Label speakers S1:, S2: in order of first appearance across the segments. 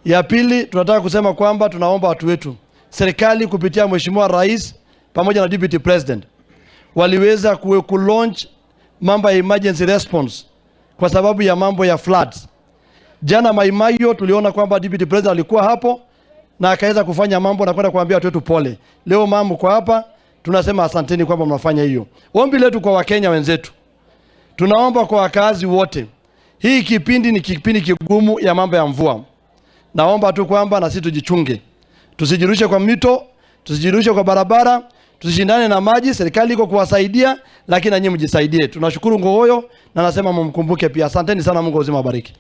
S1: Ya pili, tunataka kusema kwamba tunaomba watu wetu, serikali kupitia Mheshimiwa Rais pamoja na Deputy President waliweza kulaunch mambo ya emergency response kwa sababu ya mambo ya floods. Jana Mai Mahiu tuliona kwamba Deputy President alikuwa hapo na akaweza kufanya mambo na kwenda kuambia watu wetu pole. Leo mambo kwa hapa tunasema asanteni kwamba mnafanya hiyo. Ombi letu kwa Wakenya wenzetu, tunaomba kwa wakazi wote, hii kipindi ni kipindi kigumu ya mambo ya mvua. Naomba tu kwamba na sisi tujichunge, tusijirushe kwa mito, tusijirushe kwa barabara, tusishindane na maji. Serikali iko kuwasaidia, lakini na nyinyi mjisaidie. Tunashukuru Ngogoyo na nasema mumkumbuke pia. Asanteni sana, Mungu uzima abariki.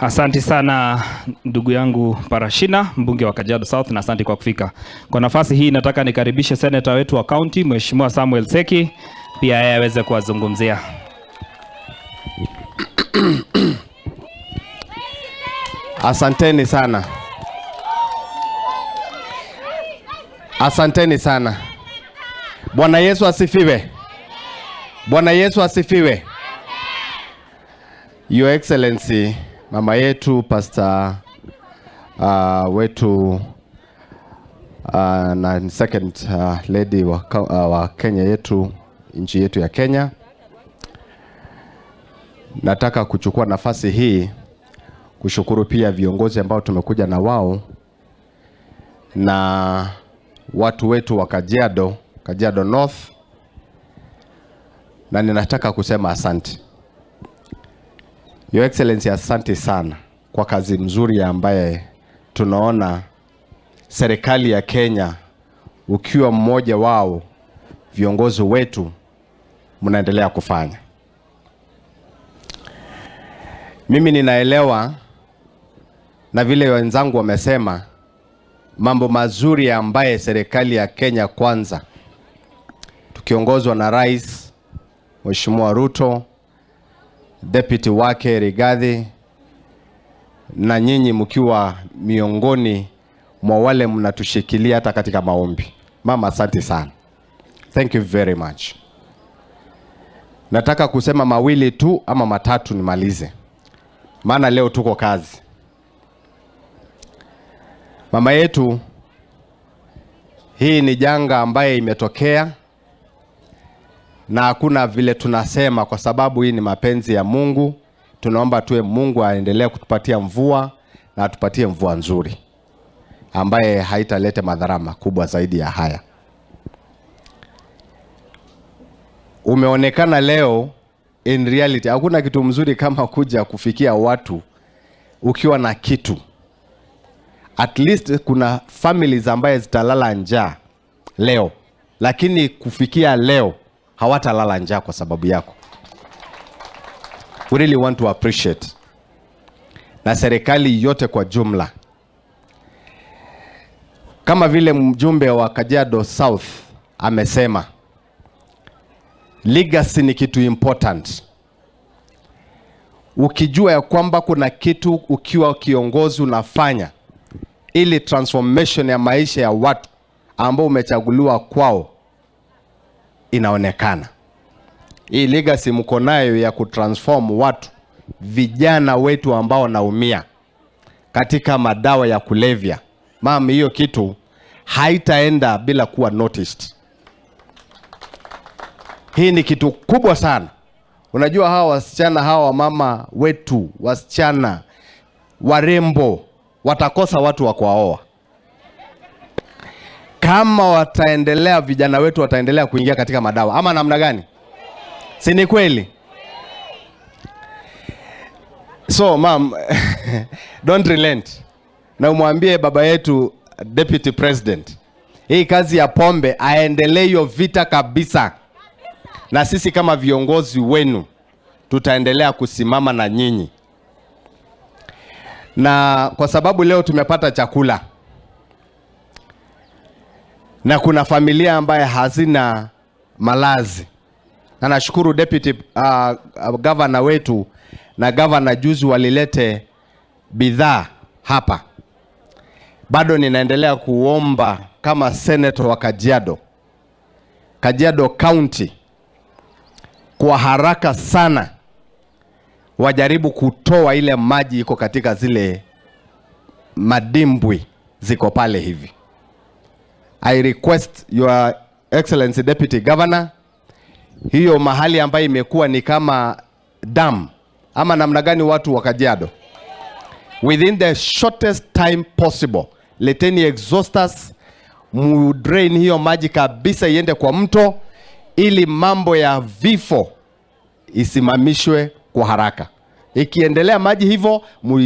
S2: Asante sana ndugu yangu Parashina, mbunge wa Kajiado South, na asante kwa kufika. Kwa nafasi hii nataka nikaribishe seneta wetu wa county Mheshimiwa Samuel Seki, pia yeye aweze kuwazungumzia.
S3: Asanteni sana. Asanteni sana. Bwana Yesu asifiwe. Bwana Yesu asifiwe. Your Excellency, mama yetu Pastor wetu na second lady wa Kenya yetu, nchi yetu ya Kenya. Nataka kuchukua nafasi hii kushukuru pia viongozi ambao tumekuja na wao na watu wetu wa Kajiado, Kajiado North, na ninataka kusema asante. Your Excellency, asante sana kwa kazi mzuri ambaye tunaona serikali ya Kenya ukiwa mmoja wao viongozi wetu mnaendelea kufanya. Mimi ninaelewa na vile wenzangu wamesema mambo mazuri ambaye serikali ya Kenya Kwanza tukiongozwa na Rais Mheshimiwa Ruto, deputy wake Rigathi, na nyinyi mkiwa miongoni mwa wale mnatushikilia hata katika maombi. Mama, asante sana. Thank you very much. Nataka kusema mawili tu ama matatu nimalize, maana leo tuko kazi. Mama yetu, hii ni janga ambaye imetokea na hakuna vile tunasema, kwa sababu hii ni mapenzi ya Mungu. Tunaomba tuwe Mungu aendelee kutupatia mvua na atupatie mvua nzuri ambaye haitaleta madhara makubwa zaidi ya haya. Umeonekana leo in reality, hakuna kitu mzuri kama kuja kufikia watu ukiwa na kitu. At least kuna families ambaye zitalala njaa leo, lakini kufikia leo hawatalala njaa kwa sababu yako. We really want to appreciate na serikali yote kwa jumla, kama vile mjumbe wa Kajiado South amesema, legacy ni kitu important. Ukijua ya kwamba kuna kitu ukiwa kiongozi unafanya ili transformation ya maisha ya watu ambao umechaguliwa kwao inaonekana. Hii legacy mko nayo ya kutransform watu, vijana wetu ambao wanaumia katika madawa ya kulevya. Mam, hiyo kitu haitaenda bila kuwa noticed. Hii ni kitu kubwa sana. Unajua hawa wasichana, hawa wamama wetu, wasichana warembo watakosa watu wa kuwaoa kama wataendelea, vijana wetu wataendelea kuingia katika madawa ama namna gani? Si ni kweli? So ma'am, don't relent, na umwambie baba yetu Deputy President, hii kazi ya pombe aendelee hiyo vita kabisa, na sisi kama viongozi wenu tutaendelea kusimama na nyinyi, na kwa sababu leo tumepata chakula na kuna familia ambaye hazina malazi, na nashukuru deputy governor wetu na governor juzi walilete bidhaa hapa. Bado ninaendelea kuomba kama senator wa Kajiado, Kajiado County, kwa haraka sana wajaribu kutoa ile maji iko katika zile Madimbwi ziko pale hivi. I request Your Excellency Deputy Governor, hiyo mahali ambayo imekuwa ni kama dam ama namna gani, watu wa Kajiado, within the shortest time possible, leteni exhausters mu drain hiyo maji kabisa iende kwa mto, ili mambo ya vifo isimamishwe kwa haraka. Ikiendelea maji hivyo,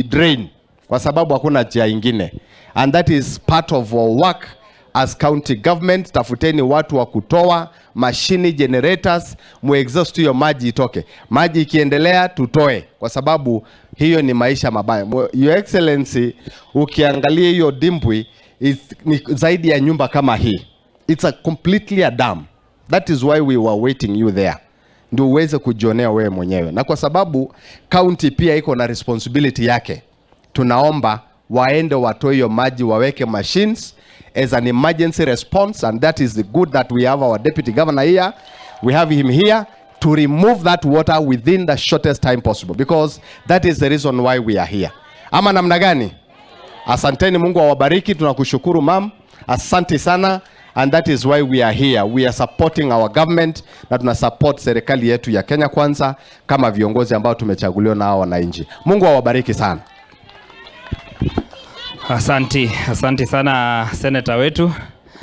S3: drain, kwa sababu hakuna njia ingine, and that is part of our work as county government. Tafuteni watu wa kutoa mashini generators, mu exhaust hiyo maji itoke. Maji ikiendelea tutoe, kwa sababu hiyo ni maisha mabaya. Your Excellency, ukiangalia hiyo dimbwi ni zaidi ya nyumba kama hii. It's a completely a dam. That is why we were waiting you there, ndio uweze kujionea wewe mwenyewe, na kwa sababu county pia iko na responsibility yake, tunaomba waende watoe hiyo maji, waweke machines as an emergency response, and that is the good that we have our deputy governor here. We have him here to remove that water within the shortest time possible, because that is the reason why we are here. Ama namna gani? Asanteni, Mungu awabariki. Tunakushukuru, ma'am, asante sana, and that is why we are here. We are supporting our government na tuna support serikali yetu ya Kenya Kwanza kama viongozi ambao tumechaguliwa na hao wananchi. Mungu awabariki sana.
S2: Asanti, asante sana, seneta wetu.